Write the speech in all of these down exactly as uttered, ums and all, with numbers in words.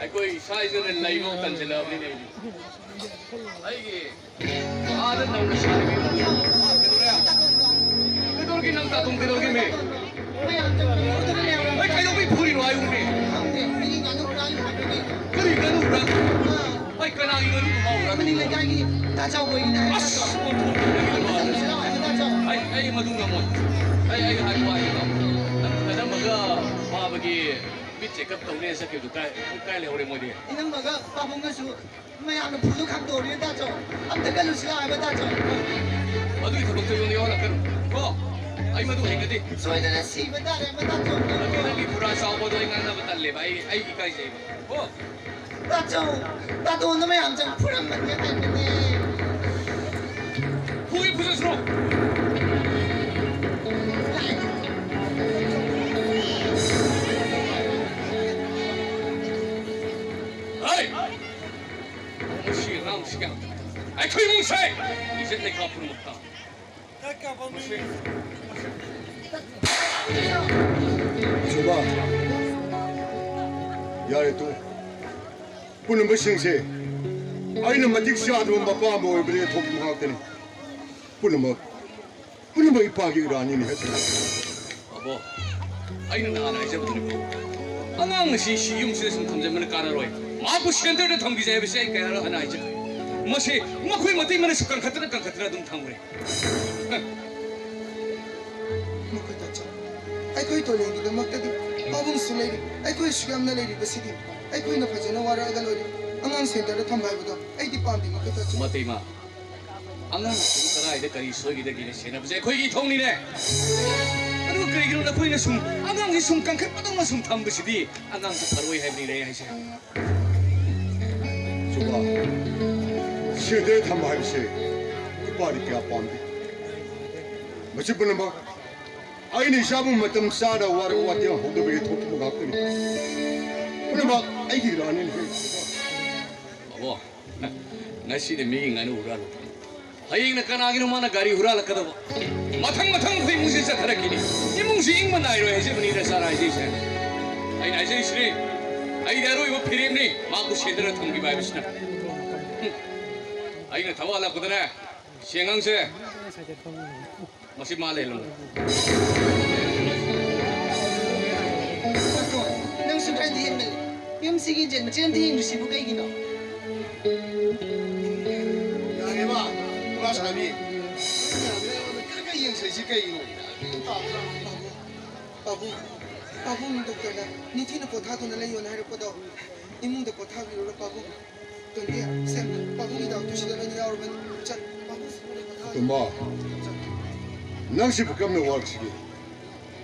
ꯑꯩꯈꯣꯏ ꯏꯁꯥ ꯏꯁꯥꯅ ꯂꯩꯕ ꯇꯟꯁꯤꯜꯂꯛꯑꯕꯅꯤꯅꯦ꯫ ꯑꯩꯒꯤ ꯑꯥꯗ ꯅꯧꯅ ꯁꯥꯔꯤꯕ ꯌꯨꯝꯗꯨ꯫ ꯀꯩꯗꯧꯔꯦ? ꯀꯩꯗꯧꯔꯒꯦ ꯅꯪ ꯇꯥꯇꯣꯟ, ꯀꯩꯗꯧꯔꯒꯦ ꯃꯤ? ꯑꯩ ꯀꯩꯗꯧꯕꯩ ꯐꯨꯔꯤꯅꯣ ꯍꯥꯏꯌꯨꯅꯦ? ꯀꯔꯤ ꯉꯥꯅꯨ ꯍꯨꯔꯥꯜꯂꯤ? ꯑꯩ ꯀꯅꯥꯒꯤ ꯉꯥꯅꯨ ꯍꯨꯔꯥꯜꯂꯤ? ꯃꯅꯤꯡ ꯂꯩꯀꯥꯏꯒꯤ ꯇꯥ ꯆꯥꯎꯕꯒꯤꯅꯦ ꯍꯥꯏꯕ꯫ ꯑꯁ! ꯑꯩ, ꯑꯩ ꯃꯗꯨ ꯉꯝꯃꯣꯏ꯫ ꯑꯩ, ꯑꯩ ꯍꯥꯏꯕ ꯋꯥ ꯉꯝꯃꯣꯏ꯫ ꯅꯪ ꯅꯅꯝꯃꯒ ꯃꯥꯕꯒꯤ ꯃꯤꯠ ꯆꯦꯛꯀꯞ ꯇꯧꯅꯦꯅ ꯆꯠꯈꯤꯕꯗꯨ ꯀꯥꯏ, ꯀꯥꯏ ꯂꯩꯍꯧꯔꯦ ꯃꯣꯏꯗꯤ? ꯏꯅꯝꯃꯒ ꯄꯥꯕꯨꯡꯒꯁꯨ ꯃꯌꯥꯝꯅ ꯐꯨꯗꯨ ꯈꯥꯝꯗꯣꯛꯑꯣ ꯇꯥꯆꯧ꯫ ꯑꯝꯇ ꯀꯜꯂꯨꯁꯤ ꯂꯥꯛꯑꯣ ꯍꯥꯏꯕ ꯇꯥꯆꯧ꯫ ꯑꯗꯨꯒꯤ ꯊꯕꯛꯇꯣ ꯑꯩꯉꯣꯟꯗ ꯌꯥꯎꯍꯜꯂꯛꯀꯅꯨ ꯀꯣ꯫ ꯑꯩ ꯃꯗꯨ ꯍꯩꯅꯗꯦ꯫ ꯁꯣꯏꯗꯅ ꯁꯤꯕ ꯇꯥꯔꯦ ꯍꯥꯏꯕ ꯇꯥꯆꯧ꯫ ꯑꯗꯨ ꯅꯪꯒꯤ ꯈꯨꯔꯥ ꯆꯥꯎꯕꯗꯣ ꯑꯩ ꯉꯥꯡꯅꯕ ꯇꯜꯂꯦꯕ꯫ ꯑꯩ, ꯑꯩ ꯏꯀꯥꯏꯖꯩꯕ ꯀꯣ꯫ ꯇꯥꯆꯧ, ꯇꯥꯇꯣꯟꯗꯣ ꯃꯌꯥꯝ ꯆꯪ ꯐꯨꯔꯝꯕꯅꯤ ꯍꯥꯏꯕꯅꯦ꯫ ꯐꯨꯒꯦ ꯐꯨꯖꯁꯅꯨ꯫ ꯍꯩ! ꯃꯁꯤ ꯑꯉꯥꯡꯁꯤꯒ ꯑꯩꯈꯣꯏ ꯏꯃꯨꯡꯁꯦ ꯏꯖꯠ ꯂꯩꯈꯥ ꯄꯨꯝꯅꯃꯛꯇ꯫ ꯆꯨꯕ, ꯌꯥꯔꯦ ꯇꯣꯛꯑꯣ꯫ ꯄꯨꯝꯅꯃꯛꯁꯤꯡꯁꯦ ꯑꯩꯅ ꯃꯇꯤꯛ ꯆꯥꯗꯕ ꯃꯄꯥ ꯑꯃ ꯑꯣꯏꯕꯗꯒꯤ ꯊꯣꯛꯈꯤꯕ ꯉꯥꯛꯇꯅꯤ꯫ ꯄꯨꯝꯅꯃꯛ, ꯄꯨꯝꯅꯃꯛ ꯏꯄꯥꯒꯤ ꯏꯔꯥꯟꯅꯤꯅꯦ꯫ ꯑꯕꯣ, ꯑꯩꯅ ꯅꯍꯥꯟ ꯍꯥꯏꯖꯕꯗꯨꯅꯤꯀꯣ, ꯑꯉꯥꯡ ꯑꯁꯤ ꯁꯤ ꯌꯨꯝꯁꯤꯗ ꯁꯨꯝ ꯊꯝꯖꯟꯕꯅ ꯀꯥꯟꯅꯔꯣꯏ꯫ ꯃꯍꯥꯛꯄꯨ ꯁꯦꯟꯇꯔꯗ ꯊꯝꯈꯤꯁꯦ ꯍꯥꯏꯕꯁꯤ ꯑꯩ ꯀꯌꯥꯔꯛ ꯍꯟꯅ ꯍꯥꯏꯖꯈ꯭ꯔꯦ꯫ ꯃꯁꯤ ꯃꯈꯣꯏ ꯃꯇꯩ ꯃꯅꯥꯁꯨ ꯀꯟꯈꯠꯇꯅ, ꯀꯟꯈꯠꯇꯅ ꯑꯗꯨꯝ ꯊꯝꯈ꯭ꯔꯦ꯫ ꯃꯈꯣꯏ ꯇꯥꯆꯧ, ꯑꯩꯈꯣꯏ ꯇꯣꯂꯦꯟꯒꯤꯗꯃꯛꯇꯗꯤ ꯄꯥꯕꯨꯡꯁꯨ ꯂꯩꯔꯤ, ꯑꯩꯈꯣꯏꯁꯨ ꯌꯥꯝꯅ ꯂꯩꯔꯤꯕꯁꯤꯗꯤ꯫ ꯑꯩꯈꯣꯏꯅ ꯐꯖꯅ ꯋꯥꯔꯛꯑꯒ ꯂꯣꯏꯔꯦ꯫ ꯑꯉꯥꯡ ꯁꯦꯟꯇꯔꯗ ꯊꯝꯕ ꯍꯥꯏꯕꯗꯣ ꯑꯩꯗꯤ ꯄꯥꯝꯗꯦ, ꯃꯈꯣꯏ ꯇꯥꯆꯧ꯫ ꯃꯇꯩꯃ, ꯑꯉꯥꯡꯁꯤꯕꯨ ꯀꯗꯥꯏꯗ ꯀꯔꯤ ꯁꯣꯏꯒꯗꯒꯦꯅ ꯁꯦꯟꯅꯕꯁꯦ ꯑꯩꯈꯣꯏꯒꯤ ꯏꯊꯧꯅꯤꯅꯦ꯫ ꯑꯗꯨꯒ ꯀꯔꯤꯒꯤꯅꯣ ꯅꯈꯣꯏꯅ ꯁꯨꯝ ꯑꯉꯥꯡꯁꯤ ꯁꯨꯝ ꯀꯟꯈꯠꯄꯗꯧꯅ ꯁꯨꯝ ꯊꯝꯕꯁꯤꯗꯤ? ꯑꯉꯥꯡꯁꯤ ꯐꯔꯣꯏ ꯍꯥꯏꯕꯅꯤꯅꯦ ꯑꯩ ꯍꯥꯏꯁꯦ꯫ ꯆꯨꯕ, ꯁꯦꯟꯇꯔꯗ ꯊꯝꯕ ꯍꯥꯏꯕꯁꯦ ꯏꯄꯥꯗꯤ ꯀꯌꯥ ꯄꯥꯝꯗꯦ꯫ ꯃꯁꯤ ꯄꯨꯝꯅꯃꯛ ꯑꯩꯅ ꯏꯆꯥꯕꯨ ꯃꯇꯝ ꯆꯥꯅ ꯋꯥꯔꯛ ꯋꯥꯇꯦꯡ ꯍꯧꯗꯕꯒꯤ ꯊꯣꯛꯈꯤꯕ ꯉꯥꯛꯇꯅꯤ꯫ ꯄꯨꯝꯅꯃꯛ ꯑꯩꯒꯤ ꯏꯔꯥꯟꯅꯤ꯫ ꯕꯥꯕꯣ, ꯉꯁꯤꯗꯤ ꯃꯤꯒꯤ ꯉꯥꯅꯨ ꯍꯨꯔꯥꯜꯂꯨ꯫ ꯍꯌꯦꯡꯅ ꯀꯅꯥꯒꯤꯅꯣ ꯃꯥꯅ ꯒꯥꯔꯤ ꯍꯨꯔꯥꯜꯂꯛꯀꯗꯕ꯫ ꯃꯊꯪ ꯃꯊꯪ ꯑꯩꯈꯣꯏ ꯏꯃꯨꯡꯁꯤ ꯆꯠꯊꯔꯛꯈꯤꯅꯤ꯫ ꯏꯃꯨꯡꯁꯤ ꯏꯪꯕ ꯅꯥꯏꯔꯣꯏ ꯍꯥꯏꯖꯕꯅꯤ ꯏꯆꯥꯅ ꯍꯥꯏꯖꯩꯁꯦ꯫ ꯑꯩꯅ ꯍꯥꯏꯖꯩꯁꯤꯅꯤ, ꯑꯩꯗꯤ ꯑꯔꯣꯏꯕ ꯐꯤꯔꯦꯞꯅꯤ ꯃꯍꯥꯛꯄꯨ ꯁꯦꯟꯗꯅ ꯊꯝꯈꯤꯕ ꯍꯥꯏꯕꯁꯤꯅ꯫ ꯍꯨꯝ꯫ ꯑꯩꯅ ꯊꯕꯛ ꯍꯜꯂꯛꯄꯗꯅꯦ, ꯁꯤ ꯑꯉꯥꯡꯁꯦ ꯃꯁꯤ ꯃꯥ ꯂꯩꯍꯜꯂꯝꯃꯨ꯫ ꯅꯪꯁꯨ ꯈꯔꯗꯤ ꯍꯦꯟꯃꯜꯂꯦ꯫ ꯌꯨꯝꯁꯤꯒꯤ ꯏꯖꯠ ꯃꯆꯦꯠ ꯑꯝꯇ ꯌꯦꯡꯗ꯭ꯔꯤꯁꯤꯕꯨ ꯀꯩꯒꯤꯅꯣ? ꯌꯥꯔꯦꯕ, ꯏꯃꯥ ꯁꯥꯕꯤ꯫ ꯅꯪꯅ ꯑꯩꯉꯣꯟꯗ ꯈꯔ ꯈꯔ ꯌꯦꯡꯁꯤꯜꯂꯤꯁꯤ ꯀꯩꯒꯤꯅꯣ? ꯄꯥꯕꯨꯡ, ꯄꯥꯕꯨꯡ, ꯄꯥꯕꯨꯡ ꯗꯣꯛꯇꯔꯅ ꯅꯤꯡꯊꯤꯅ ꯄꯣꯊꯥꯗꯨꯅ ꯂꯩꯌꯣꯅ ꯍꯥꯏꯔꯛꯄꯗꯣ ꯏꯃꯨꯡꯗ ꯄꯣꯊꯥꯕꯤꯔꯨꯔꯣ ꯄꯥꯕꯨꯡ꯫ ꯇꯣꯟꯕꯤ, ꯁꯦ, ꯄꯥꯕꯨꯡꯒꯤ ꯗꯥꯛꯇꯔꯁꯤꯗ ꯂꯣꯏꯅ ꯌꯥꯎꯔꯕꯅꯤ꯫ ꯆꯠ, ꯄꯥꯕꯨꯡ ꯁꯤꯗ ꯄꯣꯊꯥ-꯫ ꯇꯣꯝꯕ, ꯅꯪꯁꯤꯕꯨ ꯀꯔꯝꯅ ꯋꯥꯔꯛꯁꯤꯒꯦ?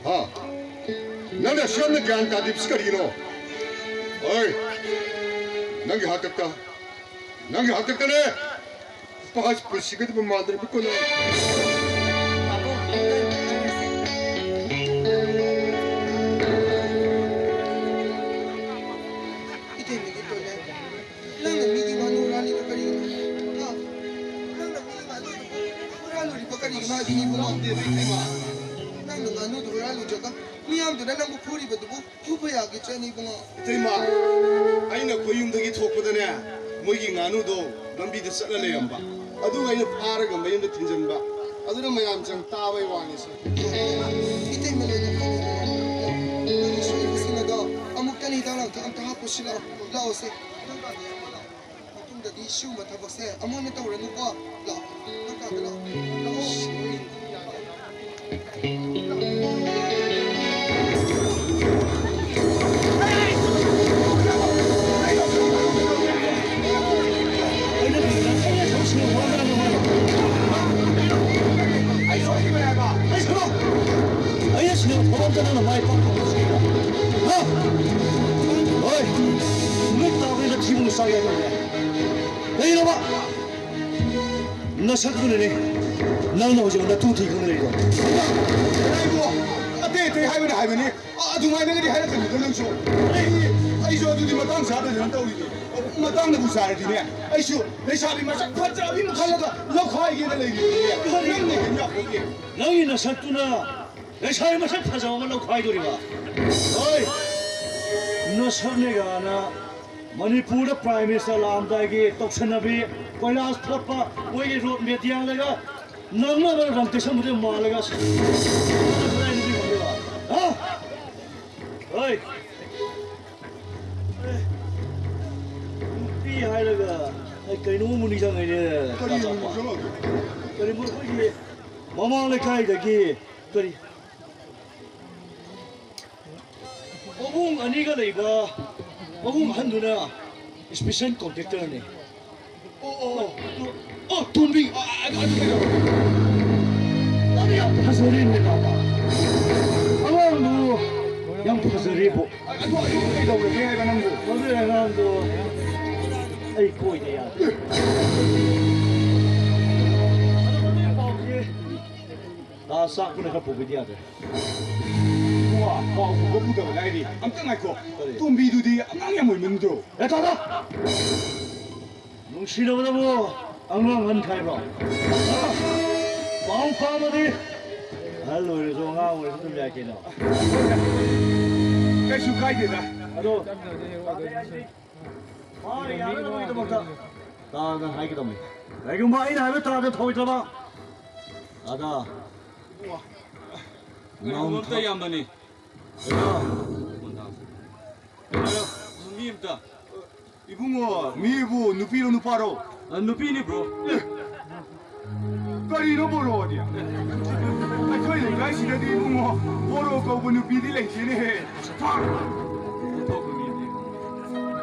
ꯍꯥ? ꯅꯪꯅ ꯑꯁꯨꯛ ꯌꯥꯝꯅ ꯒ꯭ꯌꯥꯟ ꯇꯥꯗ꯭ꯔꯤꯕꯁꯤ ꯀꯔꯤꯒꯤꯅꯣ? ꯑꯣꯏ! ꯅꯪꯒꯤ ꯍꯥꯛꯇꯛꯇ, ꯅꯪꯒꯤ ꯍꯥꯛꯇꯛꯇꯅꯦ! ꯄꯥꯁ ꯄꯨꯟꯁꯤꯒꯗꯕ ꯃꯥꯟꯗ꯭ꯔꯕ ꯀꯣꯟꯅ꯫ ꯏꯇꯩꯃꯒꯤ ꯇꯣꯏꯂꯦꯠ꯫ ꯅꯪꯅ ꯃꯤꯒꯤ ꯉꯥꯅꯨ ꯍꯨꯔꯥꯜꯂꯤꯗꯣ ꯀꯔꯤꯒꯤꯅꯣ? ꯍꯥ? ꯅꯪꯅ ꯃꯤꯒꯤ ꯉꯥꯅꯨ ꯍꯨꯔꯥꯜꯂꯨꯔꯤꯕ ꯀꯔꯤꯒꯤꯅꯣ ꯍꯥꯏꯕꯅꯤꯕꯨꯡꯉꯣ? ꯅꯪꯅ ꯉꯥꯅꯨꯗꯨ ꯍꯨꯔꯥꯜꯂꯨꯗ꯭ꯔꯒ ꯃꯤꯌꯥꯝꯗꯨꯅ ꯅꯪꯕꯨ ꯐꯨꯔꯤꯕꯗꯨꯕꯨ ꯐꯨꯕ ꯌꯥꯒꯗ꯭ꯔꯅꯦ ꯏꯕꯨꯡꯉꯣ? ꯏꯇꯩꯃ, ꯑꯩꯅ ꯑꯩꯈꯣꯏ ꯌꯨꯝꯗꯒꯤ ꯊꯣꯛꯄꯗꯅꯦ, ꯃꯣꯏꯒꯤ ꯉꯥꯅꯨꯗꯣ ꯂꯝꯕꯤꯗ ꯆꯠꯂ ꯂꯩꯔꯝꯕ꯫ ꯑꯗꯨꯒ ꯑꯩꯅ ꯐꯥꯔꯒ ꯃꯌꯨꯝꯗ ꯊꯤꯟꯖꯟꯕ꯫ ꯑꯗꯨꯅ ꯃꯌꯥꯝ ꯆꯪ ꯇꯥꯕꯩ ꯋꯥꯅꯤ ꯁꯦ꯫ ꯏꯇꯩꯃ ꯂꯣꯏꯅ ꯈꯪꯉꯦ ꯏꯕꯨꯡꯉꯣ꯫ ꯅꯪꯒꯤ ꯁꯣꯏꯔꯤꯕꯁꯤꯡ ꯑꯗꯣ ꯑꯃꯨꯛꯇꯅ ꯍꯤꯗꯥꯛ ꯂꯥꯡꯊꯛ ꯑꯝꯇ ꯍꯥꯞꯄꯨꯁꯤ ꯂꯥꯛꯑꯣ꯫ ꯂꯥꯛꯑꯣꯁꯦ꯫ ꯃꯇꯨꯡꯗꯗꯤ ꯁꯤꯒꯨꯝꯕ ꯊꯕꯛꯁꯦ ꯑꯃꯨꯛ ꯍꯟꯅ ꯇꯧꯔꯅꯨꯀꯣ꯫ ꯂꯥꯛꯑꯣ꯫ ꯅꯪ ꯀꯥꯗ ꯂꯥꯛꯑꯣ꯫ ꯂꯥꯛꯑꯣ꯫ ꯑꯩꯅ ꯁꯤꯗ ꯊꯕꯛ ꯑꯝꯇ ꯅꯪꯅ ꯃꯥꯏ ꯄꯥꯛꯄ ꯉꯝꯁꯤꯔꯤꯕ? ꯍꯥ? ꯍꯣꯏ! ꯅꯨꯃꯤꯠ ꯇꯥꯕꯅꯤꯅ ꯊꯤꯕꯣꯡ ꯆꯥꯒꯦ ꯍꯥꯏꯕꯅꯦ꯫ ꯀꯩꯅꯣꯕ? ꯅꯁꯛꯇꯨꯅꯅꯦ ꯅꯪꯅ ꯍꯧꯖꯤꯛ ꯅꯇꯨ ꯊꯤ ꯈꯪꯗ ꯂꯩꯗꯣ꯫ ꯀꯅꯥ ꯏꯕꯨꯡꯉꯣ? ꯑꯇꯩ ꯑꯇꯩ ꯍꯥꯏꯕꯅ ꯍꯥꯏꯕꯅꯤ꯫ ꯑ-, ꯑꯗꯨꯃꯥꯏꯅꯒꯗꯤ ꯍꯥꯏꯔꯛꯀꯅꯨꯗ ꯅꯪꯁꯨ꯫ ꯑꯩ, ꯑꯩꯁꯨ ꯑꯗꯨꯗꯤ ꯃꯇꯥꯡ ꯆꯥꯗꯗꯅ ꯇꯧꯔꯤꯅꯤ꯫ ꯃꯇꯥꯡꯅꯕꯨ ꯆꯥꯔꯗꯤꯅꯦ, ꯑꯩꯁꯨ ꯂꯩꯁꯥꯕꯤ ꯃꯁꯛ ꯐꯖꯕꯤ ꯑꯃ ꯈꯜꯂꯒ ꯂꯧꯈꯥꯏꯒꯦꯅ ꯂꯩꯔꯤꯅꯦ꯫ ꯅꯪꯅ ꯍꯦꯟ ꯌꯥꯄꯣꯠꯇꯦ꯫ ꯅꯪꯒꯤ ꯅꯁꯛꯇꯨꯅ ꯂꯩꯁꯥꯕꯤ ꯃꯁꯛ ꯐꯖꯕ ꯑꯃ ꯂꯧꯈꯥꯏꯗꯣꯔꯤꯕ? ꯍꯣꯏ! ꯅꯁꯛꯅꯦ ꯀꯥꯏꯅ ꯃꯅꯤꯄꯨꯔꯗ ꯄ꯭ꯔꯥꯏꯝ ꯃꯤꯅꯤꯁꯇꯔ ꯂꯥꯛꯑꯝꯗꯥꯏꯒꯤ ꯇꯧꯁꯟꯅꯕꯤ, ꯀꯣꯏꯂꯥꯁ ꯊꯠꯄ, ꯃꯣꯏꯒꯤ ꯔꯣꯗ ꯃꯦꯠ ꯌꯥꯜꯂꯒ ꯅꯪꯅꯕ ꯔꯪ ꯇꯩꯁꯟꯕꯗꯨ ꯃꯥꯜꯂꯒ ꯀꯗꯥꯏꯗ ꯅꯨꯄꯤ ꯐꯪꯗꯣꯏꯕ? ꯍꯥ? ꯍꯣꯏ꯫ ꯑꯦ, ꯅꯨꯄꯤ ꯍꯥꯏꯔꯒ ꯑꯩ ꯀꯩꯅꯣꯝ ꯑꯃꯨꯛ ꯅꯤꯡꯁꯤꯡꯉꯩꯅꯦ꯫ ꯀꯔꯤ ꯀꯔꯤꯅꯣ ꯑꯩꯈꯣꯏꯒꯤ ꯃꯃꯥꯡ ꯂꯩꯀꯥꯏꯗꯒꯤ ꯀꯔꯤ ꯃꯕꯨꯡ ꯑꯅꯤꯒ ꯂꯩꯕ ꯃꯕꯨꯡ ꯑꯍꯟꯗꯨꯅ ꯏꯁꯄꯤꯁꯦꯜ ꯀꯣꯟꯇ꯭ꯔꯦꯛꯇꯔꯅꯤ꯫ ꯑꯣ, ꯑꯣ, ꯑꯣ꯫ ꯑꯣ, ꯇꯣꯝꯕꯤ꯫ ꯑ, ꯑ, ꯑꯗꯨ ꯀꯩꯗꯧꯔꯕ? ꯑꯗꯨ ꯌꯥꯝ ꯐꯖꯔꯦꯅꯦ, ꯇꯥꯃꯣ꯫ ꯑꯉꯥꯡꯗꯨ ꯌꯥꯝ ꯐꯖꯔꯦꯕꯣ꯫ ꯑ, ꯑꯗꯨ, ꯑꯗꯨ ꯀꯩꯗꯧꯔꯒꯦ ꯍꯥꯏꯕ ꯅꯪꯕꯨ? ꯃꯗꯨ ꯑꯉꯥꯡꯗꯣ ꯑꯩ ꯀꯣꯏꯗ ꯌꯥꯗꯦ꯫ ꯑꯗꯨ ꯃꯗꯨꯒꯤ ꯄꯥꯎꯁꯦ ꯇꯥ ꯆꯥꯛꯄꯅ ꯈꯔ ꯄꯨꯕꯤꯗ ꯌꯥꯗ꯭ꯔꯦ꯫ ꯏꯕꯨꯡꯉꯣ, ꯄꯥꯎ ꯄꯨꯕ ꯄꯨꯗꯕ ꯂꯥꯏꯔꯤ꯫ ꯑꯝꯇ ꯉꯥꯏꯈꯣ꯫ ꯀꯔꯤ? ꯇꯣꯝꯕꯤꯗꯨꯗꯤ ꯑꯉꯥꯡ ꯌꯥꯝ ꯑꯣꯏꯃꯟꯗ꯭ꯔꯣ? ꯑꯦ, ꯇꯥꯗ! ꯅꯨꯡꯁꯤꯅꯕꯗꯕꯨ ꯑꯉꯥꯡ ꯍꯟꯈꯥꯏꯕ꯭ꯔꯣ? ꯍꯥ? ꯄꯥꯎ ꯄꯥꯝꯃꯗꯤ ꯑꯍꯜ ꯑꯣꯏꯔꯁꯨ ꯑꯉꯥꯡ ꯑꯣꯏꯔꯁꯨ ꯑꯗꯨꯝ ꯌꯥꯏ ꯀꯩꯅꯣ꯫ ꯀꯩꯁꯨ ꯀꯥꯏꯗꯦꯗ꯫ ꯑꯗꯣ, ꯃꯥꯅ ꯌꯥꯅꯅꯕꯒꯤꯗꯃꯛꯇ ꯇꯥꯗ ꯍꯥꯏꯒꯗꯕꯅꯤ꯫ ꯀꯩꯒꯨꯝꯕ ꯑꯩꯅ ꯍꯥꯏꯕ ꯇꯥꯗ ꯊꯧꯑꯣꯏꯗ꯭ꯔꯕ, ꯑꯗ ꯀꯩꯅꯣꯝꯇ ꯌꯥꯝꯕꯅꯤ꯫ ꯃꯤ ꯑꯝꯇ꯫ ꯏꯕꯨꯡꯉꯣ, ꯃꯤꯕꯨ ꯅꯨꯄꯤꯔꯣ ꯅꯨꯄꯥꯔꯣ? ꯑ, ꯅꯨꯄꯤꯅꯤ, ꯕ꯭ꯔꯣ꯫ ꯑꯦ! ꯀꯔꯤꯅꯣ ꯕ꯭ꯔꯣꯗꯤ? ꯑꯩꯈꯣꯏ ꯂꯩꯀꯥꯏꯁꯤꯗꯗꯤ ꯏꯕꯨꯡꯉꯣ, ꯕ꯭ꯔꯣ ꯀꯧꯕ ꯅꯨꯄꯤꯗꯤ ꯂꯩꯇꯦꯅꯦꯍꯦ꯫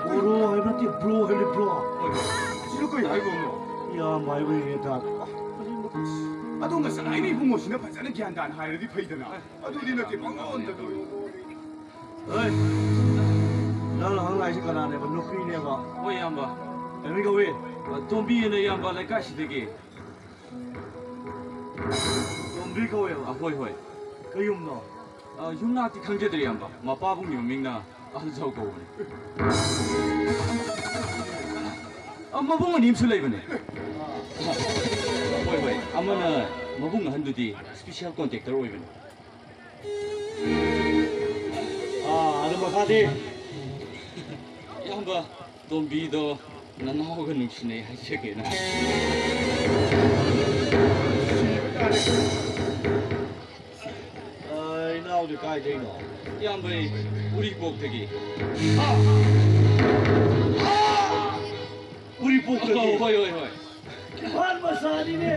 ꯕ꯭ꯔꯣ ꯍꯥꯏꯕ ꯅꯠꯇꯦ, ꯕ꯭ꯔꯣ ꯍꯥꯏꯕꯅꯤ, ꯕ꯭ꯔꯣ꯫ ꯍꯣꯏ, ꯍꯣꯏ꯫ ꯁꯤꯅ ꯀꯩ ꯍꯥꯏꯕꯅꯣ? ꯏꯌꯥꯝꯕ ꯍꯥꯏꯕꯅꯤꯅꯦ, ꯇꯥ꯫ ꯑꯗꯣ ꯉꯁꯥꯏꯅ ꯏꯕꯨꯡꯉꯣꯁꯤꯅ ꯐꯖꯅ ꯒ꯭ꯌꯥꯟ ꯇꯥꯅ ꯍꯥꯏꯔꯗꯤ ꯐꯩꯗꯅ꯫ ꯑꯗꯨꯗꯤ ꯅꯠꯇꯦ, ꯄꯪꯑꯣꯟꯗ ꯑꯣꯟ꯫ ꯍꯣꯏ꯫ ꯅꯪꯅ ꯍꯪꯂꯛꯏꯁꯤ ꯀꯅꯥꯅꯦꯕ? ꯅꯨꯄꯤꯅꯦꯕ? ꯍꯣꯏ, ꯏꯌꯥꯝꯕ꯫ ꯀꯔꯤ ꯀꯧꯏ? ꯑ, ꯇꯣꯝꯕꯤꯅ, ꯏꯌꯥꯝꯕ, ꯂꯩꯀꯥꯏꯁꯤꯗꯒꯤ꯫ ꯇꯣꯝꯕꯤ ꯀꯧꯋꯦꯕ? ꯑ, ꯍꯣꯏ, ꯍꯣꯏ꯫ ꯀꯩ ꯌꯨꯝꯅꯣ? ꯑ, ꯌꯨꯝꯅꯥꯛꯇꯤ ꯈꯪꯖꯗ꯭ꯔꯦ, ꯏꯌꯥꯝꯕ꯫ ꯃꯄꯥꯕꯨꯡꯒꯤ ꯃꯃꯤꯡꯅ ꯑꯍꯜꯖꯥꯎ ꯀꯧꯕꯅꯦ꯫ ꯑ, ꯃꯕꯨꯡ ꯑꯅꯤ ꯑꯃꯁꯨ ꯂꯩꯕꯅꯦ꯫ ꯍꯣꯏ, ꯍꯣꯏ꯫ ꯑꯃꯅ, ꯃꯕꯨꯡ ꯑꯍꯟꯗꯨꯗꯤ ꯏꯁꯄꯤꯁꯦꯜ ꯀꯣꯟꯇ꯭ꯔꯦꯛꯇꯔ ꯑꯣꯏꯕꯅꯦ꯫ ꯑꯥ, ꯑꯗꯨ ꯃꯈꯥꯗꯤ ꯑꯌꯥꯝꯕ, ꯇꯣꯝꯕꯤꯗꯣ ꯅꯅꯥꯎꯒ ꯅꯨꯡꯁꯤꯅꯩ ꯍꯥꯏꯖꯒꯦꯅ꯫ ꯑ, ꯏꯅꯥꯎꯗꯤ ꯀꯥꯏꯗꯩꯅꯣ? ꯏꯌꯥꯝꯕ, ꯑꯩ ꯎꯔꯤꯄꯣꯛꯇꯒꯤ꯫ ꯍꯥ? ꯍꯥ? ꯎꯔꯤꯄꯣꯛꯇꯒꯤ? ꯑꯣ, ꯍꯣꯏ, ꯍꯣꯏ, ꯍꯣꯏ꯫ ꯏꯝꯐꯥꯜ ꯃꯆꯥꯅꯤꯅꯦ꯫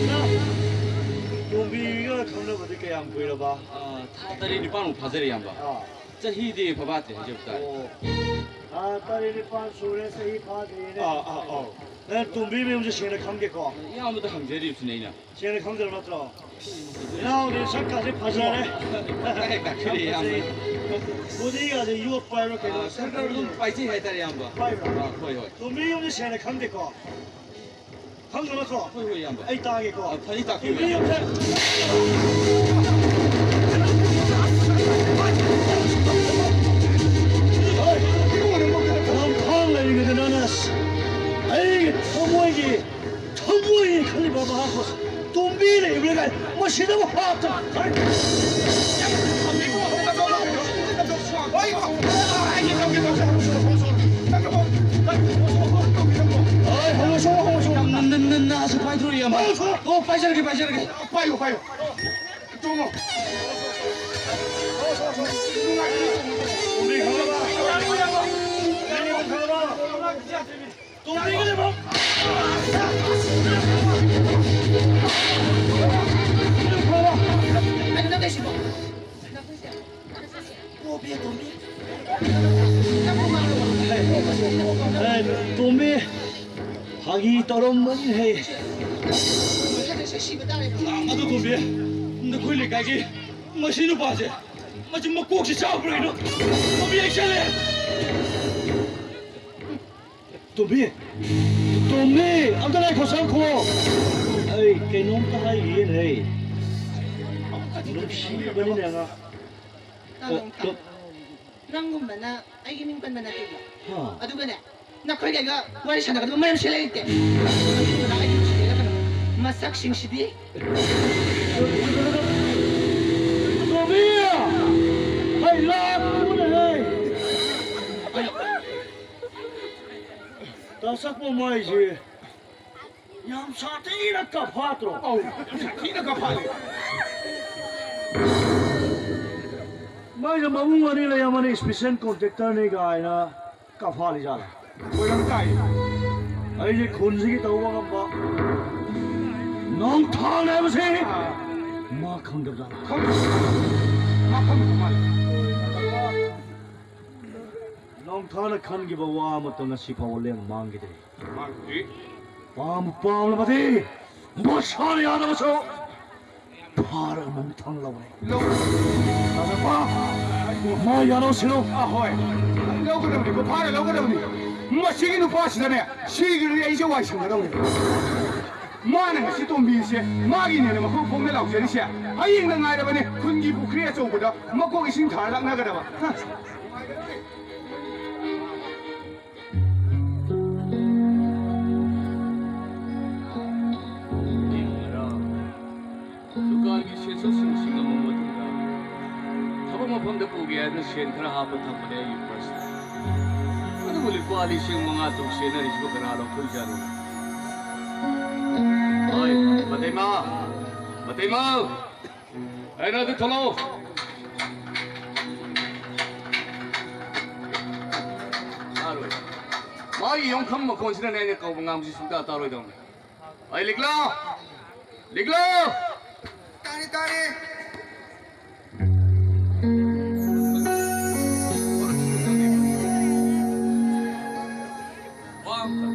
ꯅꯪ ꯇꯣꯝꯕꯤꯒ ꯈꯪꯅꯕꯗꯤ ꯀꯌꯥꯝ ꯀꯨꯏꯔꯕ? ꯑ, ꯊꯥ ꯇꯔꯦꯠ ꯅꯤꯄꯥꯟꯃꯨꯛ ꯐꯥꯖꯔꯦ, ꯏꯌꯥꯝꯕ꯫ ꯑꯥ꯫ ꯆꯍꯤꯗꯤ ꯐꯥꯐꯥꯠꯇ꯭ꯔꯤ ꯍꯥꯏꯖꯕ ꯇꯥꯔꯦ꯫ ꯑꯣ꯫ ꯊꯥ ꯇꯔꯦꯠ ꯅꯤꯄꯥꯟ ꯁꯨꯔꯦ, ꯆꯍꯤ ꯐꯥꯗ꯭ꯔꯤꯅꯦ꯫ ꯑꯥ, ꯑꯥ, ꯑꯥꯎ꯫ ꯅꯪ ꯇꯣꯝꯕꯤ ꯃꯌꯨꯝꯁꯦ ꯁꯦꯡꯅ ꯈꯪꯗꯦꯀꯣ? ꯏꯌꯥꯝꯕꯗ ꯍꯪꯖꯔꯤꯕꯁꯤꯅꯦ ꯑꯩꯅ꯫ ꯁꯦꯡꯅ ꯈꯪꯗ꯭ꯔꯕ ꯅꯠꯇ꯭ꯔꯣ? ꯏꯅꯥꯎꯗꯤ ꯁꯛꯀꯥꯁꯦ ꯐꯖꯔꯦ꯫ ꯍꯦꯛ ꯇꯥꯛꯄꯤꯔꯦ, ꯏꯌꯥꯝꯕ꯫ ꯕꯣꯗꯤꯒꯥꯁꯦ ꯌꯣꯠꯄ ꯍꯥꯏꯕ꯭ꯔꯥ ꯀꯩꯅꯣ? ꯑꯥ, ꯈꯔ ꯈꯔ ꯑꯗꯨꯝ ꯄꯥꯏꯖꯩ ꯍꯥꯏꯇꯥꯔꯦ, ꯏꯌꯥꯝꯕ꯫ ꯄꯥꯏꯕ꯭ꯔꯥ? ꯑꯥ, ꯍꯣꯏ, ꯍꯣꯏ꯫ ꯇꯣꯝꯕꯤ ꯌꯨꯝꯁꯦ ꯁꯦꯡꯅ ꯈꯪꯗꯦꯀꯣ? ꯈꯪꯗ꯭ꯔꯕ ꯅꯠꯇ꯭ꯔꯣ? ꯍꯣꯏ, ꯍꯣꯏ, ꯏꯌꯥꯝꯕ꯫ ꯑꯩ ꯇꯥꯒꯦꯀꯣ꯫ ꯑꯥ, ꯐꯅꯤ, ꯇꯥꯛꯄꯤꯌꯨ, ꯇꯣꯝꯕꯤ ꯌꯨꯝꯁꯦ꯫ ꯂꯝꯐꯥꯡ ꯂꯩꯔꯤꯉꯩꯗ ꯅꯪꯅ ꯑꯩꯒꯤ ꯊꯃꯣꯏꯒꯤ ꯊꯃꯣꯏꯒꯤ ꯈꯜꯂꯤꯕ ꯃꯍꯥꯛꯄꯨ ꯇꯣꯝꯕꯤ ꯂꯩꯕ꯭ꯔꯥ ꯀꯥꯏ ꯃꯁꯤꯗꯕꯨ ꯍꯥꯞꯇꯅ꯫ ꯍꯣꯏ, ꯍꯣꯏ, ꯍꯣꯏ, ꯍꯣꯏ, ꯍꯣꯏ꯫ ꯅ-, ꯅ-, ꯅ-, ꯅꯥꯁꯨ ꯄꯥꯏꯊꯣꯔꯛꯏ, ꯏꯌꯥꯝꯕ꯫ ꯍꯣꯏ, ꯍꯣꯏ꯫ ꯑꯣ, ꯄꯥꯏꯖꯔꯒꯦ, ꯄꯥꯏꯖꯔꯒꯦ꯫ ꯄꯥꯏꯌꯨ, ꯄꯥꯏꯌꯨ꯫ ꯇꯣꯡꯉꯣ꯫ ꯇꯣꯝꯕꯤ ꯈꯪꯉꯕ? ꯇꯣꯝꯕꯤ ꯈꯪꯉꯕ? ꯑꯦ, ꯇꯣꯝꯕꯤ, ꯐꯥꯒꯤ ꯇꯧꯔꯝꯕꯅꯤꯍꯦ꯫ ꯑꯗꯨ ꯇꯣꯝꯕꯤ, ꯅꯈꯣꯏ ꯂꯩꯀꯥꯏꯒꯤ ꯃꯁꯤ ꯅꯨꯄꯥꯁꯦ, ꯃꯁꯤ ꯃꯀꯣꯛꯁꯤ ꯆꯥꯛꯄ꯭ꯔꯥ ꯀꯩꯅꯣ? ꯇꯣꯝꯕꯤ, ꯑꯩ ꯆꯠꯂꯦ꯫ ꯇꯣꯝꯕꯤ! ꯇꯣꯝꯕꯤ! ꯑꯝꯇ ꯉꯥꯏꯈꯣ, ꯁꯛꯈꯣ! ꯑꯩ ꯀꯩꯅꯣꯝꯇ ꯍꯥꯏꯈꯤꯒꯦꯅꯦ꯫ ꯅꯨꯡꯁꯤꯕꯅꯤꯅꯦ, ꯑꯉꯥꯡ꯫ ꯇꯥꯃꯣ, ꯑ, ꯇꯣ-, ꯅꯪꯒꯨꯝꯕꯅ ꯑꯩꯒꯤ ꯃꯤꯡ ꯄꯟꯕ ꯅꯠꯇꯦꯕ꯫ ꯍꯥ? ꯑꯗꯨꯒꯅꯦ, ꯅꯈꯣꯏꯒꯩꯒ ꯋꯥꯔꯤ ꯁꯥꯟꯅꯒꯗꯕ ꯃꯔꯝꯁꯦ ꯂꯩꯇꯦ꯫ ꯑꯗꯨꯒꯨꯝꯕꯅ ꯑꯩꯒꯤ ꯅꯨꯡꯁꯤꯕꯤꯔꯒꯅꯨ꯫ ꯃꯁꯛꯁꯤꯡꯁꯤꯗꯤ꯫ ꯇꯣꯝꯕꯤ! ꯍꯩ, ꯂꯥꯛꯄꯅꯦ, ꯍꯩ! ꯃꯁꯛ ꯃꯃꯥꯏꯁꯦ ꯌꯥꯝ ꯁꯥꯊꯤꯅ ꯀꯥꯐꯥꯠꯇ꯭ꯔꯣ? ꯑꯧ, ꯌꯥꯝ ꯁꯥꯊꯤꯅ ꯀꯥꯐꯥꯠꯂꯦ꯫ ꯃꯥꯏꯁꯦ ꯃꯕꯨꯡ ꯑꯅꯤ ꯂꯩ, ꯑꯃꯅ special contractorꯅꯤ ꯀꯥꯏꯅ ꯀꯥꯐꯥꯠꯂꯤ ꯖꯥꯠꯂ? ꯑꯣꯏꯔꯝ ꯇꯥꯏ꯫ ꯑꯩꯁꯦ ꯈꯨꯟꯁꯤꯒꯤ ꯇꯧꯕ ꯉꯝꯕ ꯅꯣꯡꯊꯥꯡ ꯍꯥꯏꯕꯁꯤ ꯑꯥ꯫ ꯃꯥ ꯈꯪꯗꯕ ꯖꯥꯠꯂ? ꯈꯪꯗꯦ꯫ ꯃꯥ ꯈꯪꯗꯕ ꯃꯥꯜꯂꯦ꯫ ꯅꯣꯡꯊꯥꯡꯅ ꯈꯟꯈꯤꯕ ꯋꯥ ꯑꯃꯠꯇ ꯉꯁꯤ ꯐꯥꯎꯕ ꯂꯦꯝ ꯃꯥꯡꯈꯤꯗ꯭ꯔꯤ꯫ ꯃꯥꯡꯈꯤꯗ꯭ꯔꯤ꯫ ꯄꯥꯝꯕꯨ ꯄꯥꯝꯂꯕꯗꯤ ꯃꯁꯥꯅ ꯌꯥꯗꯕꯁꯨ ꯐꯥꯔꯒ ꯅꯣꯡꯊꯥꯡ ꯂꯧꯔꯦ꯫ ꯂꯧ-, ꯇꯥꯖꯄ, ꯃꯥ ꯌꯥꯅꯧꯁꯤꯔꯣ? ꯑꯍꯣꯏ, ꯂꯧꯒꯗꯕꯅꯤꯀꯣ, ꯐꯥꯔ ꯂꯧꯒꯗꯕꯅꯤ꯫ ꯃꯁꯤꯒꯤ ꯅꯨꯄꯥꯁꯤꯗꯅꯦ, ꯁꯤꯈ꯭ꯔꯗꯤ ꯑꯩꯁꯦ ꯋꯥꯏ ꯁꯪꯒꯗꯧꯅꯤ꯫ ꯃꯥꯅ ꯉꯁꯤ ꯇꯣꯝꯕꯤꯁꯦ ꯃꯥꯒꯤꯅꯦꯅ ꯃꯈꯣꯡ ꯈꯣꯡꯅ ꯂꯥꯎꯖꯔꯤꯁꯦ꯫ ꯍꯌꯦꯡꯅ ꯉꯥꯏꯔꯕꯅꯤ ꯈꯨꯟꯒꯤ ꯄꯨꯈ꯭ꯔꯤ ꯑꯆꯧꯕꯗ ꯃꯀꯣꯛ ꯏꯁꯤꯡ ꯊꯥꯔ ꯂꯥꯛꯅꯒꯗꯕ꯫ ꯍ꯫ ꯗꯨꯀꯥꯟꯒꯤ ꯁꯦꯟꯁꯨ ꯂꯤꯁꯤꯡ ꯑꯃ ꯃꯇꯨꯡꯗ ꯊꯕꯛ ꯃꯐꯝꯗ ꯄꯨꯒꯦ ꯍꯥꯏꯗꯨꯅ ꯁꯦꯟ ꯈꯔ ꯍꯥꯞꯄ ꯊꯝꯕꯅꯦ ꯑꯩꯒꯤ ꯄꯔꯁꯇ꯫ ꯑꯗꯨꯕꯨ ꯂꯨꯄꯥ ꯂꯤꯁꯤꯡ ꯃꯉꯥ ꯇꯔꯨꯛ ꯆꯦꯟꯅꯔꯤꯁꯤꯕꯨ ꯀꯅꯥ ꯂꯧꯊꯣꯛꯏꯖꯥꯠꯅꯣ? ꯍꯣꯏ, ꯃꯇꯩꯃ! ꯃꯇꯩꯃ! ꯑꯩꯅ ꯑꯗꯨ ꯊꯣꯛꯂꯛꯑꯣ꯫ ꯇꯥꯔꯣꯏ꯫ ꯃꯥꯒꯤ ꯌꯣꯡꯈꯝ ꯃꯈꯣꯟꯁꯤꯅꯅꯦ ꯑꯩꯅ ꯀꯧꯕ ꯉꯥꯡꯕꯁꯤ ꯁꯨꯡꯇꯥ ꯇꯥꯔꯣꯏꯗꯧꯅꯤ꯫ ꯑꯩ ꯂꯤꯛꯂꯥ! ꯂꯤꯛꯂꯥ! ꯇꯥꯔꯦ, ꯇꯥꯔꯦ꯫ ꯋꯥ ꯑꯃꯇ,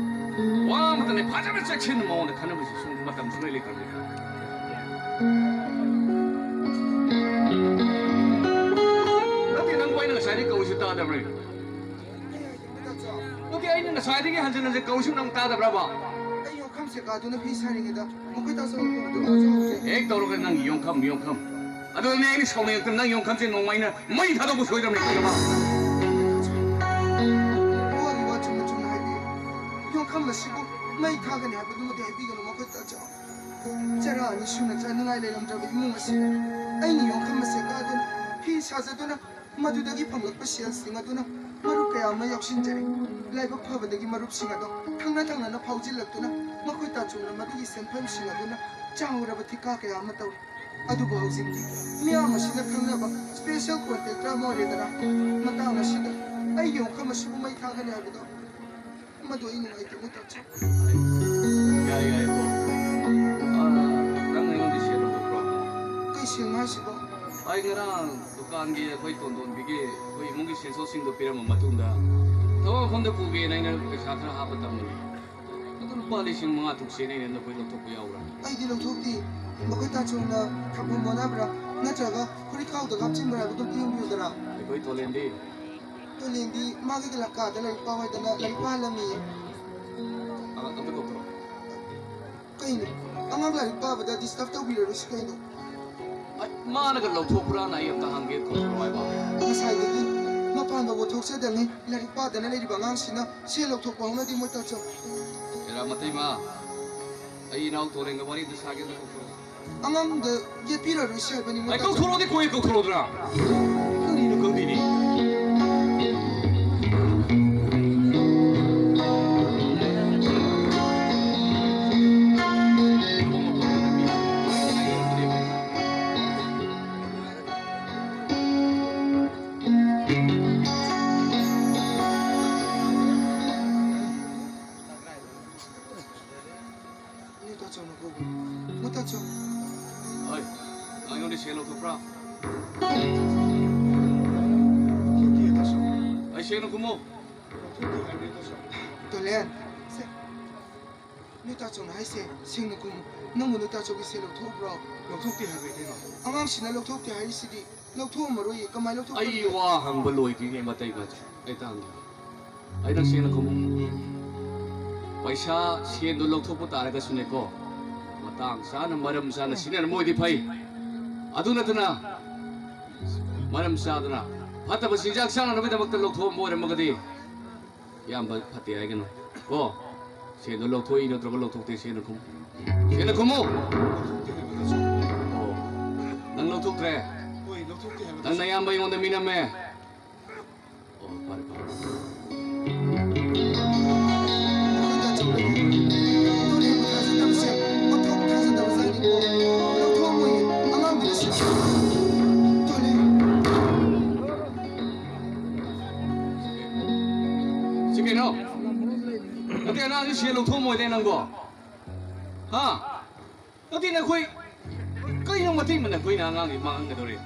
ꯋꯥ ꯑꯃꯇꯅꯦ ꯐꯖꯅ ꯆꯦꯛꯁꯤꯟꯅ ꯃꯉꯣꯟꯗ ꯈꯟꯅꯕꯁꯤ ꯁꯨꯝ ꯃꯇꯝ ꯁꯨꯡꯂꯩ ꯂꯩꯇ꯭ꯔꯕꯅꯤ꯫ ꯅꯠꯇꯦ, ꯅꯪꯕꯨ ꯑꯩꯅ ꯉꯁꯥꯏꯗꯒꯤ ꯀꯧꯔꯤꯁꯤ ꯇꯥꯗꯕ꯭ꯔꯥ? ꯅꯠꯇꯦ, ꯑꯩꯅ ꯉꯁꯥꯏꯗꯒꯤ ꯍꯟꯖꯤꯟ ꯍꯟꯖꯤꯟ ꯀꯧꯔꯤꯁꯤ ꯅꯪ ꯇꯥꯗꯕ꯭ꯔꯕ? ꯑꯩ ꯌꯣꯡꯈꯝ ꯁꯦꯀꯥꯗꯨꯅ ꯐꯤ ꯁꯥꯔꯤꯉꯩꯗ ꯃꯈꯣꯏ ꯇꯥꯆꯧꯒꯤ ꯃꯇꯨꯡ ꯇꯥꯖꯍꯧꯗ꯭ꯔꯦ꯫ ꯍꯦꯛ ꯇꯧꯔꯒ ꯅꯪ ꯌꯣꯡꯈꯝ, ꯌꯣꯡꯈꯝ꯫ ꯑꯗꯨꯅꯦ ꯑꯩꯅ ꯁꯥꯎꯅꯤꯡꯉꯛꯇꯅ ꯅꯪ ꯌꯣꯡꯈꯝꯁꯦ ꯅꯣꯡꯃ ꯑꯩꯅ ꯃꯩ ꯊꯥꯗꯣꯛꯄ ꯁꯣꯏꯗ꯭ꯔꯕꯅꯤ, ꯈꯪꯉꯕ? ꯋꯥꯒꯤ ꯋꯥ ꯆꯨꯝꯅ ꯆꯨꯝꯅ ꯍꯥꯏꯕꯤꯌꯨ꯫ ꯌꯣꯡꯈꯝ ꯑꯁꯤꯕꯨ ꯃꯩ ꯊꯥꯒꯅꯤ ꯍꯥꯏꯕꯗꯨꯃꯗꯤ ꯍꯥꯏꯕꯤꯒꯅꯨ, ꯃꯈꯣꯏ ꯇꯥꯆꯧ꯫ ꯆꯔꯥ ꯑꯅꯤ ꯁꯨꯅ ꯆꯥꯅꯤꯡꯉꯥꯏ ꯂꯩꯔꯝꯗ꯭ꯔꯕ ꯏꯃꯨꯡ ꯑꯁꯤꯗ ꯑꯩꯅ ꯌꯣꯡꯈꯝ ꯃꯁꯦꯀꯥꯗꯨꯅ ꯐꯤ ꯁꯥꯖꯗꯨꯅ ꯃꯗꯨꯗꯒꯤ ꯐꯪꯂꯛꯄ ꯁꯦꯜꯁꯤꯡ ꯑꯗꯨꯅ ꯃꯔꯨꯞ ꯀꯌꯥ ꯑꯃ ꯌꯥꯎꯁꯤꯟꯖꯔꯦ꯫ ꯂꯥꯏꯕꯛ ꯐꯕꯗꯒꯤ ꯃꯔꯨꯞꯁꯤꯡ ꯑꯗꯣ ꯊꯪꯅ ꯊꯪꯅꯅ ꯐꯥꯎꯖꯤꯜꯂꯛꯇꯨꯅ ꯃꯈꯣꯏ ꯇꯥꯆꯧꯅ ꯃꯗꯨꯒꯤ ꯁꯦꯟꯐꯝꯁꯤꯡ ꯑꯗꯨꯅ ꯆꯥꯎꯔꯕ ꯊꯤꯀꯥ ꯀꯌꯥ ꯑꯃ ꯇꯧꯔꯤ꯫ ꯑꯗꯨꯕꯨ ꯍꯧꯖꯤꯛꯇꯤ ꯃꯤꯌꯥꯝ ꯑꯁꯤꯅ ꯈꯪꯅꯕ ꯁ꯭ꯄꯦꯁꯦꯜ ꯀꯣꯟꯇ꯭ꯔꯦꯛꯇꯔ ꯑꯃ ꯑꯣꯏꯔꯦꯗꯅ꯫ ꯃꯇꯥꯡ ꯑꯁꯤꯗ ꯑꯩꯒꯤ ꯌꯣꯡꯈꯝ ꯑꯁꯤꯕꯨ ꯃꯩ ꯊꯥꯒꯅꯤ ꯍꯥꯏꯕꯗꯣ ꯃꯗꯨ ꯑꯩ ꯅꯨꯡꯉꯥꯏꯇꯦ ꯃꯣꯏ ꯇꯥꯆꯧ꯫ ꯌꯥꯔꯦ, ꯌꯥꯔꯦ, ꯇꯣꯛꯑꯣ꯫ ꯑꯥ, ꯅꯪ ꯑꯩꯉꯣꯟꯗ ꯁꯦꯜ ꯂꯧꯊꯣꯛꯄ꯭ꯔꯣ? ꯀꯩ ꯁꯦꯜꯅꯣ ꯍꯥꯏꯁꯤꯕꯣ? ꯑꯩ ꯉꯔꯥꯡ ꯗꯨꯀꯥꯟꯒꯤ ꯑꯩꯈꯣꯏ ꯇꯣꯟꯗꯣꯟꯕꯤꯒꯤ ꯑꯩꯈꯣꯏ ꯏꯃꯨꯡꯒꯤ ꯁꯦꯟꯁꯣꯛꯁꯤꯡꯗꯣ ꯄꯤꯔꯝꯕ ꯃꯇꯨꯡꯗ ꯊꯕꯛ ꯃꯐꯝꯗ ꯄꯨꯒꯦꯅ ꯑꯩꯅ ꯄꯩꯁꯥ ꯈꯔ ꯍꯥꯞꯄ ꯊꯝꯕꯅꯤ꯫ ꯑꯗꯨ ꯂꯨꯄꯥ ꯂꯤꯁꯤꯡ ꯃꯉꯥ ꯇꯔꯨꯛ ꯁꯦꯟ ꯑꯩꯅ ꯅꯈꯣꯏ ꯂꯧꯊꯣꯛꯄ ꯌꯥꯎꯕ꯭ꯔꯥ? ꯑꯩꯗꯤ ꯂꯧꯊꯣꯛꯇꯦ꯫ ꯃꯈꯣꯏ ꯇꯥꯆꯧꯅ ꯊꯝꯐꯝ ꯑꯣꯟꯅꯕ꯭ꯔꯥ ꯅꯠꯇ꯭ꯔꯒ ꯐꯨꯔꯤꯠꯈꯥꯎꯗ ꯍꯥꯞꯆꯤꯟꯕ꯭ꯔꯥ ꯍꯥꯏꯕꯗꯨ ꯑꯝꯇ ꯌꯦꯡꯕꯤꯌꯨꯗꯅ꯫ ꯑꯩꯈꯣꯏ ꯇꯣꯂꯦꯟꯗꯤ? ꯇꯣꯂꯦꯟꯗꯤ ꯃꯥꯒꯤ ꯀꯥꯗ ꯂꯥꯏꯔꯤꯛ ꯄꯥꯎ ꯍꯥꯏꯗꯅ ꯂꯥꯏꯔꯤꯛ ꯄꯥꯍꯜꯂꯝꯃꯤꯌꯦ꯫ ꯑ-, ꯑꯝꯇ ꯀꯧꯊꯣꯔꯛꯑꯣ꯫ ꯀꯩꯅꯣ? ꯑꯉꯥꯡ ꯂꯥꯏꯔꯤꯛ ꯄꯥꯕꯗ ꯗꯤꯁꯇꯔꯕ ꯇꯧꯕꯤꯔꯔꯣꯏꯁꯤ ꯀꯩꯅꯣ? ꯑꯩ, ꯃꯥꯅꯒ ꯂꯧꯊꯣꯛꯄ꯭ꯔꯥꯅ ꯑꯩ ꯑꯝꯇ ꯍꯪꯒꯦ ꯀꯧꯊꯣꯔꯛꯑꯣ ꯍꯥꯏꯕ꯫ ꯉꯁꯥꯏꯗꯒꯤ ꯃꯄꯥꯟ ꯐꯥꯎꯕ ꯊꯣꯛꯆꯗꯉꯩ ꯂꯥꯏꯔꯤꯛ ꯄꯥꯗꯅ ꯂꯩꯔꯤꯕ ꯑꯉꯥꯡꯁꯤꯅ ꯁꯦꯜ ꯂꯧꯊꯣꯛꯄ ꯍꯧꯅꯗꯦ ꯃꯣꯏ ꯇꯥꯆꯧ꯫ ꯍꯦꯔꯥ ꯃꯇꯩꯃ, ꯑꯩ ꯏꯅꯥꯎ ꯇꯣꯂꯦꯟꯒ ꯋꯥꯔꯤ ꯑꯝꯇ ꯁꯥꯒꯦ, ꯑꯝꯇ ꯀꯧꯊꯣꯔꯛꯑꯣ꯫ ꯑꯉꯥꯡꯗ ꯌꯦꯠꯄꯤꯔꯔꯣꯏꯁꯦ ꯍꯥꯏꯕꯅꯤ ꯃꯣꯏ ꯑꯩ ꯇꯥꯆꯧ꯫ ꯀꯧꯊꯣꯔꯛꯑꯣꯗꯤ ꯀꯣꯏ ꯀꯧꯊꯣꯔꯛꯑꯣꯗ꯭ꯔꯥ? ꯀꯔꯤꯅꯣ ꯈꯪꯗꯦꯅꯦ꯫ ꯅꯣꯏ ꯇꯥꯆꯧꯅ ꯀꯧꯕ꯫ ꯅꯣꯏ ꯇꯥꯆꯧ꯫ ꯍꯣꯏ, ꯅꯪ ꯑꯩꯉꯣꯟꯗ ꯁꯦꯜ ꯂꯧꯊꯣꯛꯄ꯭ꯔꯥ? ꯂꯧꯊꯣꯛꯇꯦ, ꯇꯥꯆꯧ꯫ ꯑꯩ ꯁꯦꯡꯅ ꯈꯨꯝꯃꯨ꯫ ꯂꯧꯊꯣꯛꯇꯦ ꯍꯥꯏꯕꯅꯤ, ꯇꯥꯆꯧ꯫ ꯇꯣꯂꯦꯟ, ꯁꯦ, ꯅꯣꯏ ꯇꯥꯆꯧꯅ ꯍꯥꯏꯁꯦ ꯁꯦꯡꯅ ꯈꯨꯝꯃꯨ꯫ ꯅꯪꯕꯨ ꯅꯣꯏ ꯇꯥꯆꯧꯒꯤ ꯁꯦꯜ ꯂꯧꯊꯣꯛꯎꯕ꯭ꯔꯣ? ꯂꯧꯊꯣꯛꯇꯦ ꯍꯥꯏꯕ ꯀꯩꯅꯣ? ꯑꯉꯥꯡꯁꯤꯅ ꯂꯧꯊꯣꯛꯇꯦ ꯍꯥꯏꯔꯤꯁꯤꯗꯤ꯫ ꯂꯧꯊꯣꯛꯑꯝꯃꯔꯣꯏꯌꯦ꯫ ꯀꯃꯥꯏꯅ ꯂꯧꯊꯣꯛꯄ ꯑꯩ ꯅꯠꯇꯦ? ꯋꯥ ꯍꯪꯕ ꯂꯣꯏꯗ꯭ꯔꯤꯅꯦ, ꯃꯇꯩ ꯃꯆꯥ꯫ ꯑꯩ ꯇꯥꯡꯒꯦ꯫ ꯑꯩ ꯅꯪ ꯁꯦꯡꯅ ꯈꯨꯝꯃꯨ꯫ ꯄꯩꯁꯥ, ꯁꯦꯟꯗꯣ ꯂꯧꯊꯣꯛꯄ ꯇꯥꯔꯒꯁꯨꯅꯦꯀꯣ, ꯃꯇꯥꯡ ꯆꯥꯅ, ꯃꯔꯝ ꯆꯥꯅ ꯁꯤꯖꯤꯟꯅꯔꯝꯕ ꯑꯣꯏꯗꯤ ꯐꯩ꯫ ꯑꯗꯨ ꯅꯠꯇꯅ, ꯃꯔꯝ ꯆꯥꯗꯅ ꯐꯠꯇꯕ ꯆꯤꯟꯖꯥꯛ ꯆꯥꯅꯅꯕꯒꯤꯗꯃꯛꯇ ꯂꯧꯊꯣꯛꯑꯝꯕ ꯑꯣꯏꯔꯝꯃꯒꯗꯤ, ꯏꯌꯥꯝꯕ ꯐꯠꯇꯦ ꯍꯥꯏꯒꯅꯨ ꯀꯣ꯫ ꯁꯦꯟꯗꯣ ꯂꯧꯊꯣꯛꯏ ꯅꯠꯇ꯭ꯔꯒ ꯂꯧꯊꯣꯛꯇꯦ? ꯁꯦꯡꯅ ꯈꯨꯝꯃꯨ꯫ ꯁꯦꯡꯅ ꯈꯨꯝꯃꯨ꯫ ꯂꯧꯊꯣꯛꯇꯦ ꯍꯥꯏꯕ, ꯇꯥꯆꯧ꯫ ꯑꯣ, ꯅꯪ ꯂꯧꯊꯣꯛꯇ꯭ꯔꯦ? ꯍꯣꯏ, ꯂꯧꯊꯣꯛꯇꯦ꯫ ꯅꯪ ꯅꯌꯥꯝꯕ ꯑꯩꯉꯣꯟꯗ ꯃꯤꯅꯝꯃꯦ꯫ ꯑꯣ, ꯐꯔꯦ, ꯐꯔꯦ꯫ ꯁꯤ ꯀꯩꯅꯣ? ꯅꯠꯇꯦ, ꯑꯉꯥꯡꯁꯤ ꯁꯦꯜ ꯂꯧꯊꯣꯛꯑꯝꯃꯣꯏꯗ ꯅꯪꯕꯣ? ꯍꯥ? ꯅꯠꯇꯦ, ꯅꯈꯣꯏ ꯀꯩꯅꯣ ꯃꯇꯩ ꯃꯅꯥꯎ ꯑꯩꯈꯣꯏꯅ ꯑꯉꯥꯡꯁꯤ ꯃꯥꯡꯍꯟꯒꯗꯧꯔꯤ?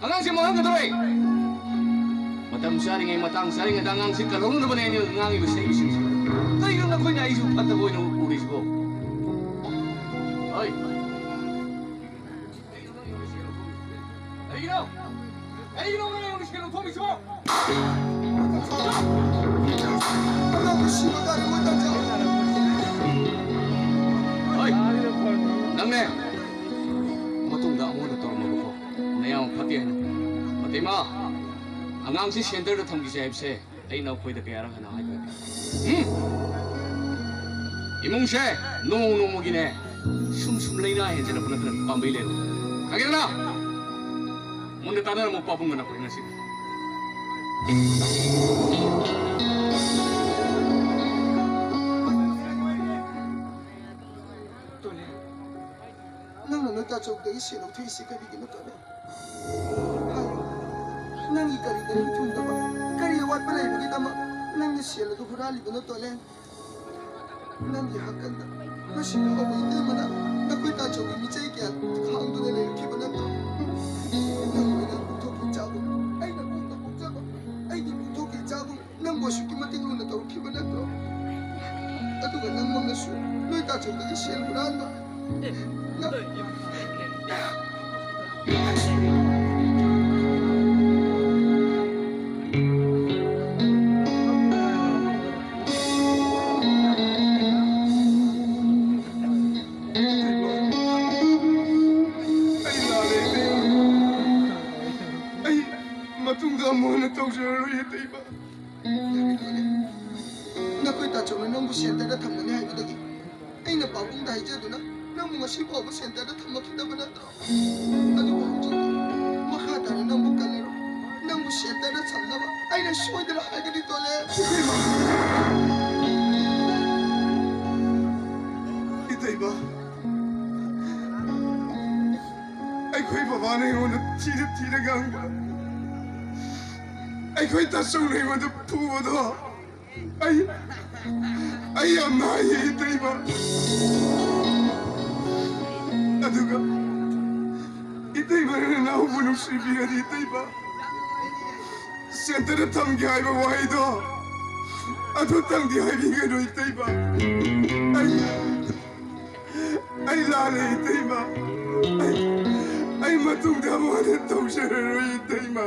ꯑꯉꯥꯡꯁꯤ ꯃꯥꯡꯍꯟꯒꯗꯧꯔꯤ? ꯃꯇꯝ ꯆꯥꯔꯤꯉꯩ, ꯃꯇꯥꯡ ꯆꯥꯔꯤꯉꯩꯗ ꯑꯉꯥꯡꯁꯤ ꯀꯜꯍꯧꯅꯕꯅꯦ ꯑꯩꯅ ꯉꯥꯡꯉꯤꯕ ꯁꯛꯏꯕꯁꯤꯡꯁꯤ꯫ ꯀꯩꯅꯣ ꯅꯈꯣꯏꯅ ꯑꯩꯁꯨ ꯐꯠꯇꯕ ꯑꯣꯏꯅ ꯎꯔꯤꯁꯤꯕꯣ? ꯍꯣꯏ꯫ ꯀꯩꯒꯤꯅꯣ? ꯀꯩꯒꯤꯅꯣ ꯅꯪꯅ ꯑꯩꯉꯣꯟꯗ ꯁꯦꯜ ꯂꯧꯊꯣꯛꯂꯤꯁꯤꯕꯣ? ꯍꯣꯏ, ꯅꯪꯅꯦ꯫ ꯃꯇꯨꯡꯗ ꯑꯃꯨꯛ ꯍꯟꯅ ꯇꯧꯔꯝꯃꯒꯀꯣ꯫ ꯅꯌꯥꯝꯕ ꯐꯠꯇꯦ ꯍꯥꯏꯅ꯫ ꯃꯇꯩꯃ, ꯑꯉꯥꯡꯁꯤ ꯁꯦꯟꯇꯔꯗ ꯊꯝꯈꯤꯁꯦ ꯍꯥꯏꯕꯁꯦ ꯑꯩꯅ ꯑꯩꯈꯣꯏꯗ ꯀꯌꯥꯔꯛ ꯍꯟꯅ ꯍꯥꯏꯈ꯭ꯔꯒꯦ? ꯎꯝ? ꯏꯃꯨꯡꯁꯦ ꯅꯣꯡ ꯅꯣꯡꯃꯒꯤꯅꯦ ꯁꯨꯝ ꯁꯨꯝ ꯂꯩꯅꯥ ꯍꯦꯟꯖꯜꯂꯛꯄ ꯅꯠꯇꯅ ꯄꯥꯝꯕꯩ ꯂꯩꯔꯣꯏ꯫ ꯈꯪꯉꯦꯗꯅ? ꯃꯨꯟꯅ ꯇꯥꯟꯅꯔꯝꯃꯣ ꯄꯥꯕꯨꯡꯒ ꯅꯈꯣꯏ ꯉꯁꯤ꯫ ꯇꯣꯂꯦ, ꯅꯪꯅ ꯅꯣꯏ ꯇꯥꯆꯧꯗꯒꯤ ꯁꯦꯜ ꯂꯧꯊꯣꯛꯏꯁꯤ ꯀꯔꯤꯒꯤꯅꯣ, ꯇꯣꯂꯦ? ꯍꯥꯏꯌꯨ, ꯅꯪꯒꯤ ꯀꯔꯤ ꯅꯤꯡ ꯊꯨꯡꯗꯕ, ꯀꯔꯤ ꯑꯋꯥꯠꯄ ꯂꯩꯕꯒꯤꯗꯃꯛ ꯅꯪꯅ ꯁꯦꯜ ꯑꯗꯨ ꯍꯨꯔꯥꯜꯂꯤꯕꯅꯣ, ꯇꯣꯂꯦ? ꯅꯪꯒꯤ ꯍꯥꯛꯀꯟꯗ ꯉꯁꯤ ꯐꯥꯎꯕ ꯏꯇꯩꯃꯅ ꯅꯈꯣꯏ ꯇꯥꯆꯧꯒꯤ ꯃꯤꯆꯩ ꯀꯌꯥ ꯈꯥꯡꯗꯨꯅ ꯂꯩꯔꯛꯈꯤꯕ ꯅꯠꯇ꯭ꯔꯣ? ꯅꯪ ꯑꯣꯏꯅ ꯄꯣꯛꯊꯣꯛꯀꯤ ꯏꯆꯥꯒꯨꯝ, ꯑꯩꯅ ꯀꯣꯛꯅ ꯄꯣꯛꯆꯕ ꯑꯩꯒꯤ ꯄꯣꯛꯊꯣꯛꯀꯤ ꯏꯆꯥꯒꯨꯝ ꯅꯪꯕꯨ ꯑꯁꯨꯛꯀꯤ ꯃꯇꯤꯛ ꯂꯨꯅ ꯇꯧꯔꯛꯈꯤꯕ ꯅꯠꯇ꯭ꯔꯣ? ꯑꯗꯨꯒ ꯅꯪꯃꯛꯅꯁꯨ ꯅꯣꯏ ꯇꯥꯆꯧꯗꯒꯤ ꯁꯦꯜ ꯍꯨꯔꯥꯟꯕ꯫ ꯅꯪ ꯑꯩ ꯂꯥꯜꯂꯦ, ꯏꯇꯩꯃ꯫ ꯑꯩ ꯃꯇꯨꯡꯗ ꯑꯃꯨꯛ ꯍꯟꯅ ꯇꯧꯖꯔꯔꯣꯏ, ꯏꯇꯩꯃ꯫ ꯅꯈꯣꯏ ꯇꯥꯆꯧꯅ ꯅꯪꯕꯨ ꯁꯦꯟꯇꯔꯗ ꯊꯝꯒꯅꯤ ꯍꯥꯏꯕꯗꯒꯤ ꯑꯩꯅ ꯄꯥꯕꯨꯡꯗ ꯍꯥꯏꯖꯗꯨꯅ ꯅꯪꯕꯨ ꯉꯁꯤ ꯐꯥꯎꯕ ꯁꯦꯟꯇꯔꯗ ꯊꯝꯃꯛꯈꯤꯗꯕ ꯅꯠꯇ꯭ꯔꯣ? ꯑꯗꯨꯕꯨ ꯍꯧꯖꯤꯛꯇꯤ ꯅꯪꯕꯨ ꯀꯜꯂꯔꯣꯏ꯫ ꯅꯪꯕꯨ ꯁꯦꯟꯇꯔꯗ ꯊꯝꯅꯕ ꯑꯩꯅ ꯁꯣꯏꯗꯅ ꯍꯥꯏꯒꯅꯤ, ꯇꯣꯂꯦ꯫ ꯏꯇꯩꯃ, ꯑꯩꯈꯣꯏ ꯕꯕꯥꯅ ꯑꯩꯉꯣꯟꯗ ꯊꯤꯅ ꯊꯤꯅ ꯉꯥꯡꯕ, ꯑꯩꯈꯣꯏ ꯇꯥꯆꯧꯅ ꯑꯩꯉꯣꯟꯗ ꯐꯨꯕꯗꯣ, ꯑꯩ, ꯑꯩ ꯌꯥꯝ ꯅꯥꯏꯌꯦ, ꯏꯇꯩꯃ꯫ ꯑꯗꯨꯒ ꯏꯇꯩꯃꯅ ꯅꯅꯥꯎꯕꯨ ꯅꯨꯡꯁꯤꯕꯤꯔꯗꯤ, ꯏꯇꯩꯃ, ꯁꯦꯟꯇꯔꯗ ꯊꯝꯒꯦ ꯍꯥꯏꯕ ꯋꯥꯍꯩꯗꯣ ꯑꯗꯨꯇꯪꯗꯤ ꯍꯥꯏꯕꯤꯒꯅꯨ, ꯏꯇꯩꯃ꯫ ꯑꯩ, ꯑꯩ ꯂꯥꯜꯂꯦ, ꯏꯇꯩꯃ꯫ ꯑꯩ, ꯑꯩ ꯃꯇꯨꯡꯗ ꯑꯃꯨꯛ ꯍꯟꯅ ꯇꯧꯖꯔꯔꯣꯏ, ꯏꯇꯩꯃ꯫